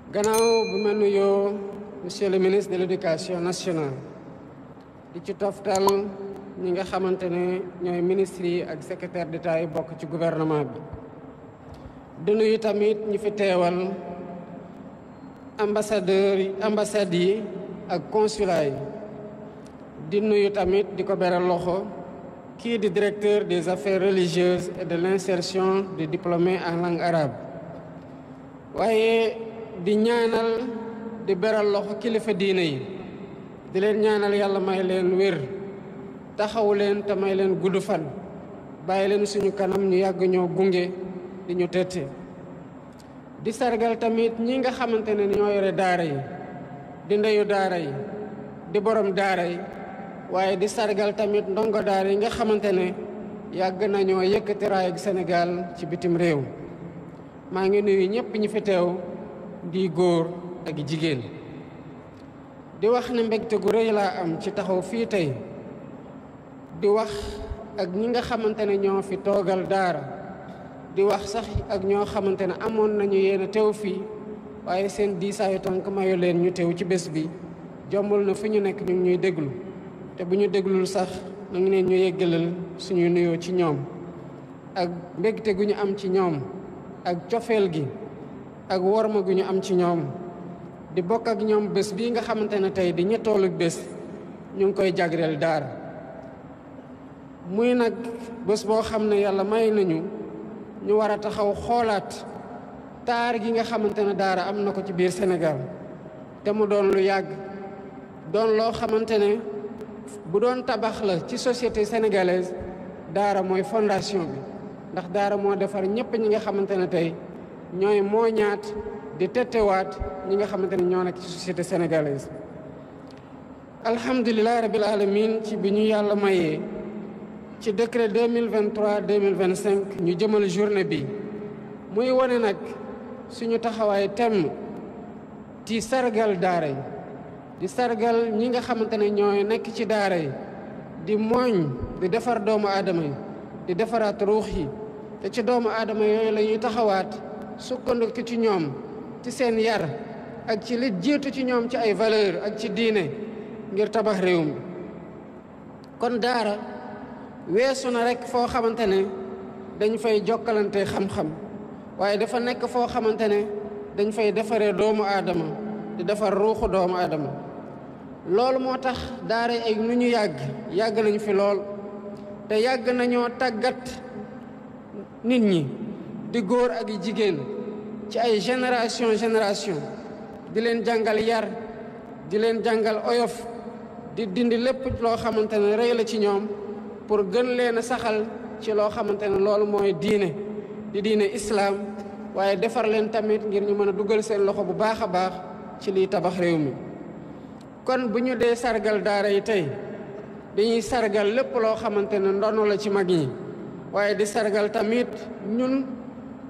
gannaaw bu ma nuyoo monsieur le ministre de l'éducation nationale di ci toftal ñi nga xamante ne ñooy ministres yi ak secrétaire d'État yi bokk ci gouvernement bi di nuyu tamit ñi fi teewal ambassades yi ak consulat yi di nuyu tamit di ko beral loxo kii di directeur des affaires religieuses et de l'insertion des diplômés en langue arabe waaye di ñaanal di beral loxo kilifa diine yi di leen ñaanal yàlla may leen wér taxawu leen te may leen gudd fan bàyyi leen suñu kanam ñu yàgg ñoo gunge di ñu tette di sargal tamit ñi nga xamante ne ñoo yore daara yi di ndeyu daara yi di borom daara yi waaye di sargal tamit ndongo daara yi nga xamante ne yàgg nañoo yëkkati raay ak Sénégal ci bitim réew maa ngi nuyu ñëpp ñi fi teew di góor ak jigéen di wax ne mbégte gu rëy laa am ci taxaw fii tey di wax ak ñi nga xamante ne ñoo fi toogal daara di wax sax ak ñoo xamante ne amoon nañu yéen a teew fii waaye seen diisaayu tànk mayu leen ñu teew ci bés bi jombul na fi ñu nekk ñu ngi ñuy déglu te bu ñu déglul sax na ngi leen ñu yeggalal suñuy nuyoo ci ñoom ak mbégte gu ñu am ci ñoom ak cofeel gi ak worma gu ñu am ci ñoom di bokk ak ñoom bés bii nga xamante ne tey di ñettoolu bés ñu ngi koy jagleel daara muy nag bés boo xam ne yàlla may nañu ñu war a taxaw xoolaat taar gi nga xamante ne daara am na ko ci biir Sénégal te mu doon lu yàgg doon loo xamante ne bu doon tabax la ci société sénégalaise daara mooy fondation bi ndax daara moo defar ñëpp ñi nga xamante ne tey ñooy mooñaat di tettewaat ñi nga xamante ne ñoo nekk ci société sénégalaise alhamdulilah rabil alamin ci bi ñu yàlla mayee ci décret 2023-2025 ñu jëmal journée bi muy wane nag suñu taxawaay temm ci sargal daara yi di sargal ñi nga xamante ne ñooy nekk ci daara yi di mooñ di defar doomu aadama yi di defaraat ruux yi te ci doomu aadama yooyu la ñuy taxawaat sukkandiku ci ñoom ci seen yar ak ci li jiitu ci ñoom ci ay valeur ak ci diine ngir tabax réew mi kon daara weesu na rekk foo xamante ne dañ fay jokkalante xam-xam waaye dafa nekk foo xamante ne dañ fay defaree doomu aadama di defar ruuxu doomu aadama loolu moo tax daara ay nu ñu yàgg nañu fi lool te yàgg nañoo tàggat nit ñi di góor ak jigéen ci ay génération di leen jàngal yar di leen jàngal oyof di dindi lépp loo xamante ne rëy la ci ñoom pour gën leen a saxal ci loo xamante ne loolu mooy diine di diine islaam waaye defar leen tamit ngir ñu mën a dugal seen loxo bu baax a baax ci liy tabax réew mi kon bu ñu dee sargal daara yi tey dañuy sargal lépp loo xamante ne ndono la ci mag ñi waaye di sargal tamit ñun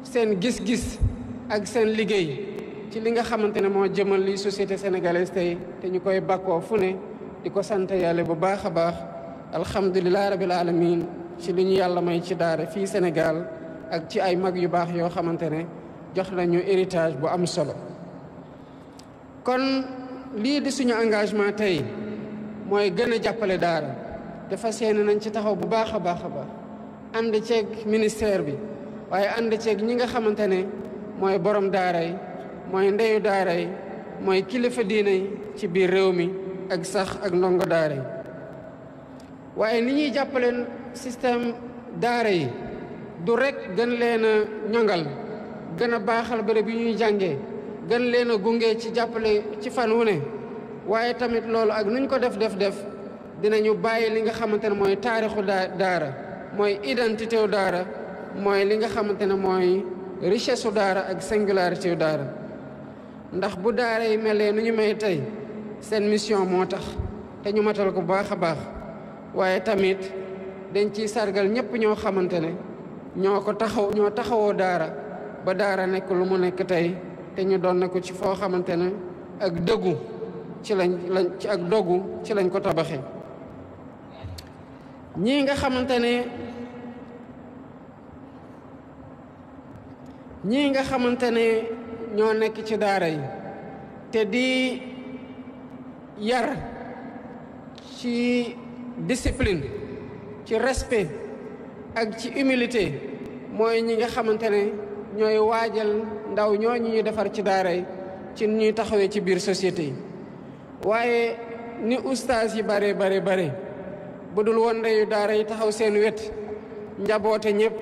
seen gis-gis ak seen liggéey ci li nga xamante ne moo jëmal li société sénégalaise tey te ñu koy bakkoo fu ne di ko sant yàlla bu baax a baax alhamdulilah rabil alamin ci li ñu yàlla may ci daara fii Sénégal ak ci ay mag yu baax yoo xamante ne jox nañu héritage bu am solo kon lii di suñu engagement tey mooy gën a jàppale daara te fas yéene nañ ci taxaw bu baax a baax a baax ànd ceeg ministère bi waaye ànd ceeg ñi nga xamante ne mooy borom daara yi mooy ndeyu daara yi mooy kilifa diine yi ci biir réew mi ak sax ak ndongo daara yi waaye ni ñuy jàppaleen système daara yi du rek gën leen a ñongal gën a baaxal bërëb yi ñuy jàngee gën leen a gunge ci jàppale ci fan wu ne waaye tamit loolu ak nuñ ko def dinañu bàyyi li nga xamante ne mooy taarixu daara mooy identité wu daara mooy li nga xamante ne mooy richesse u daara ak singularité wu daara ndax bu daara yi melee nu ñu may tey seen mission moo tax te ñu matal ko bu baax a baax waaye tamit dañ ciy sargal ñëpp ñoo xamante ne ñoo taxawoo daara ba daara nekk lu mu nekk tey te ñu doon na ko ci foo xamante ne ak dëggu ci lañ ci ak dogu ci lañ ko tabaxee ñii nga xamante ne ñoo nekk ci daara yi te di yar ci discipline, ci respect ak ci humilité mooy ñi nga xamante ne ñooy waajal ndaw ñooñu ñuy defar ci daara yi ci ñuy taxawee ci biir société yi. waaye ni ustaas yi bare bu dul woon ndeyu daara yi taxaw seen wet njaboote ñëpp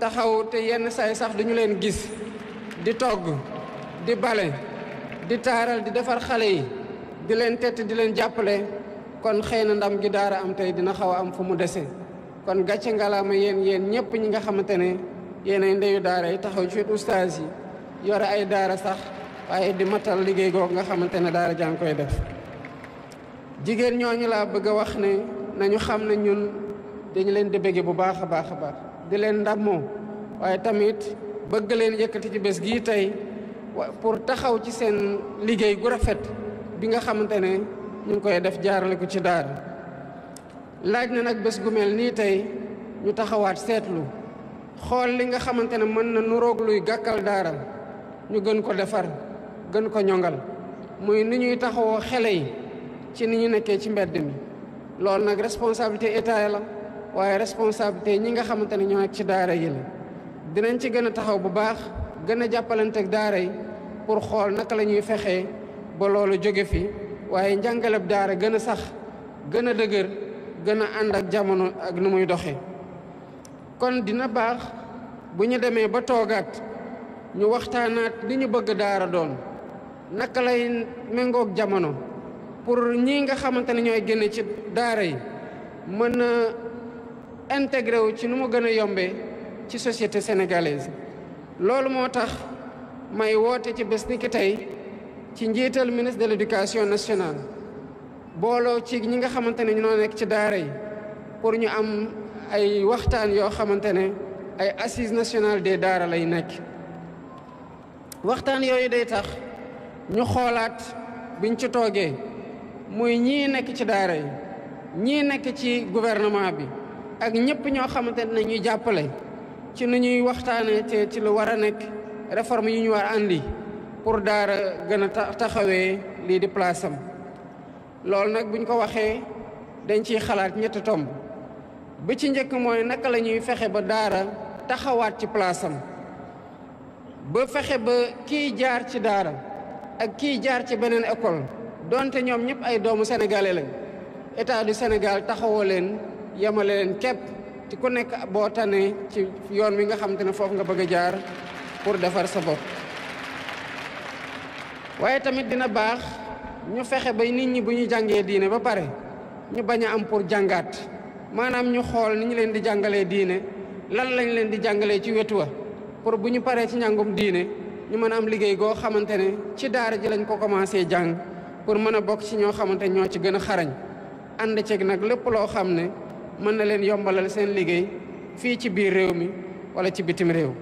taxaw te yenn saay sax duñu leen gis di togg di bale di taaral di defar xale yi di leen tett di leen jàppale kon xëy na ndam gi daara am tey dina xaw a am fu mu dese. kon gàcce ngalaama yéen ñëpp ñi nga xamante ne yéenay ndeyu daara yi taxaw ci wet ustaas yi yore ay daara sax waaye di matal liggéey googu nga xamante ne daara jàng koy def. jigéen ñooñu laa bëgg a wax ne nañu xam ne ñun dañu leen di bëgge bu baax a baax di leen ndamoo waaye tamit bëgg leen yëkkati ci bés gii tey pour taxaw ci seen liggéey gu rafet bi nga xamante ne ñu ngi koy def jaarale ko ci daara. laaj na nag bés gu mel nii tey ñu taxawaat seetlu xool li nga xamante ne mën na nuroog luy gàkkal daara ñu gën ko defar gën ko ñongal muy ni ñuy taxawoo xele yi ci ni ñu nekkee ci mbedd mi. loolu nag responsabilité état la waaye responsabilité ñi nga xamante ne ñoo nekk ci daara yi la. dinañ ci gën a taxaw bu baax gën a jàppalante ak daara yi pour xool naka la ñuy fexee ba loolu jóge fi waaye njàngaleb daara gën a sax gën a dëgër gën a ànd ak jamono ak nu muy doxee. kon dina baax bu ñu demee ba toogaat ñu waxtaanaat li ñu bëgg daara doon naka lay méngoog jamono pour ñii nga xamante ne ñooy génne ci daara yi mën a intégré wu ci nu mu gën a yombee ci société sénégalaise. loolu moo tax may woote ci bés ni ki tey ci njiital ministre de l'éducation nationale booloo ci ñi nga xamante ne ñoo nekk ci daara yi pour ñu am ay waxtaan yoo xamante ne ay assises nationales des daara lay nekk. waxtaan yooyu day tax ñu xoolaat biñ ci toogee muy ñii nekk ci daara yi ñii nekk ci gouvernement bi ak ñëpp ñoo xamante ne ñuy jàppale ci nu ñuy waxtaanee te ci lu war a nekk réforme yi ñu war a andi pour daara gën a taxawee lii di place am. loolu nag buñ ko waxee dañ ciy xalaat ñetti tomb bi ci njëkk mooy naka la ñuy fexe ba daara taxawaat ci place am ba fexe ba kiy jaar ci daara ak kiy jaar ci beneen école donte ñoom ñëpp ay doomu sénégalais lañ état du Sénégal taxawoo leen yemale leen képp ci ku nekk boo tanee ci yoon wi nga xamante ne foofu nga bëgg a jaar pour defar sa bopp. waaye tamit dina baax ñu fexe ba nit ñi bu ñu jàngee diine ba pare ñu bañ a am pour jàngaat maanaam ñu xool ni ñu leen di jàngalee diine lan lañ leen di jàngalee ci wetu wa pour bu ñu paree ci njàngum diine ñu mën a am liggéey goo xamante ne ci daara ji lañ ko commencé jàng pour mën a bokk ci ñoo xamante ñoo ci gën a xarañ ànd ceeg nag lépp loo xam ne mën na leen yombalal seen liggéey fii ci biir réew mi wala ci bitim réew.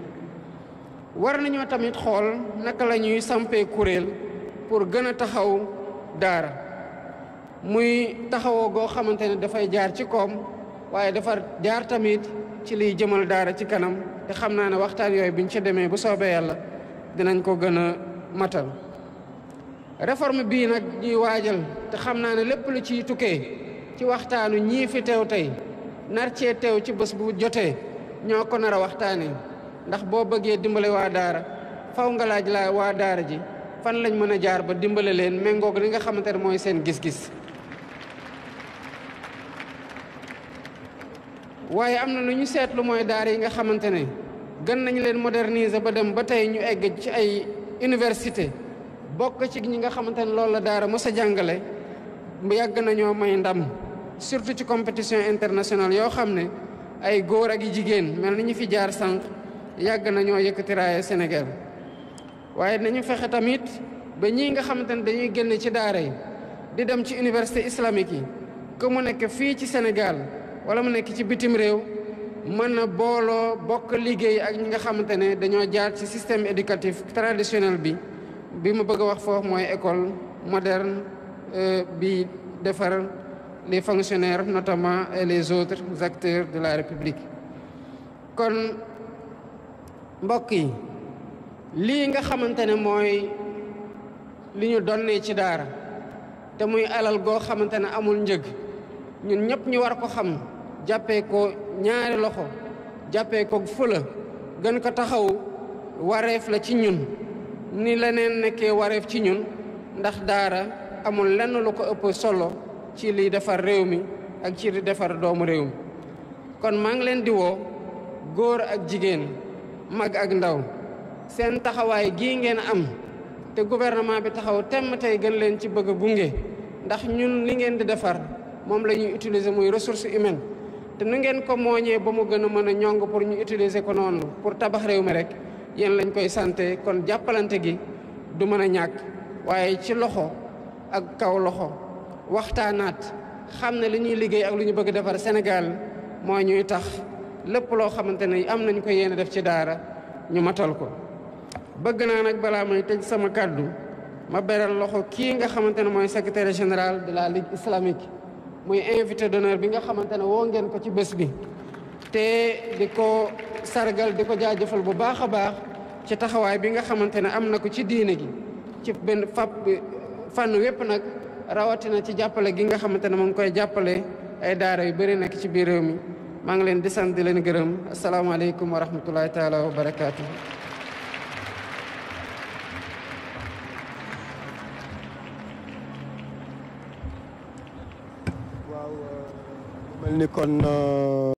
war nañoo tamit xool naka la ñuy sampee kuréel pour gën a taxaw daara muy taxawoo goo xamante ne dafay jaar ci koom waaye dafa jaar tamit ci liy jëmal daara ci kanam te xam naa ne waxtaan yooyu biñ ca demee bu soobee yàlla dinañ ko gën a matal. réforme bii nag ñuy waajal te xam naa ne lépp lu ciy tukkee ci waxtaanu ñii fi teew tey nar cee teew ci bés bu jotee ñoo ko nar a waxtaanee ndax boo bëggee dimbale waa daara faw nga laaj la waa daara ji fan lañ mën a jaar ba dimbale leen méngoog li nga xamante ne mooy seen gis-gis. waaye am na lu ñu seetlu mooy daara yi nga xamante ne gën nañu leen moderniser ba dem ba tey ñu egg ci ay université bokk ci ñi nga xamante ne loolu la daara mos a jàngale yàgg nañoo may ndam surtout ci compétition internationale yoo xam ne ay góor ak i jigéen mel ni ñu fi jaar sànq yàgg nañoo yëkkati raaya Sénégal. waaye nañu fexe tamit ba ñii nga xamante ne dañuy génn ci daara yi di dem ci université islamique yi que mu nekk fii ci Sénégal wala mu nekk ci bitim réew mën na booloo bokk liggéey ak ñi nga xamante ne dañoo jaar ci système éducatif traditionnel bi ma bëgg a wax foofu mooy école moderne bi defar les fonctionnaires notamment et les autres acteurs de la République. kon mbokk yi lii nga xamante ne mooy li ñu donnee ci daara te muy alal goo xamante ne amul njëg ñun ñëpp ñu war ko xam jàppee ko ñaari loxo jàppee ko fula gën ko taxaw wareef la ci ñun ni leneen nekkee wareef ci ñun ndax daara amul lenn lu ko ëpp solo ci liy defar réew mi ak ci li defar doomu réew mi kon maa ngi leen di woo góor ak jigéen mag ak ndaw seen taxawaay gii ngeen am te gouvernement bi taxaw temm tey gën leen ci bëgg a gunge ndax ñun li ngeen di defar moom la ñuy utiliser muy ressource humaine te nu ngeen ko mooñee ba mu gën a mën a ñong pour ñu utiliser ko noonu pour tabax réew mi rek yéen lañ koy santé kon jàppalante gi du mën a ñàkk waaye ci loxo ak kaw loxo waxtaanaat xam ne li ñuy liggéey ak lu ñu bëgg defar Sénégal moo ñuy tax lépp loo xamante ne am nañ ko yéene def ci daara ñu matal ko. bëgg naa nag balaa may tëj sama kàddu ma beral loxo kii nga xamante ne mooy secrétaire général de la Ligue islamique muy invité d'honneur bi nga xamante ne woo ngeen ko ci bés bi te di ko sargal di ko jaajëfal bu baax a baax ci taxawaay bi nga xamante ne am na ko ci diine gi ci benn fànn wépp nag rawatina ci jàppale gi nga xamante ne mu ngi koy jàppale ay daara yu bëri nekk ci biir réew mi maa ngi leen di sant di leen gërëm asalaamaaleykum wa rahmatullahi taala wa barakaatu. mel ni kon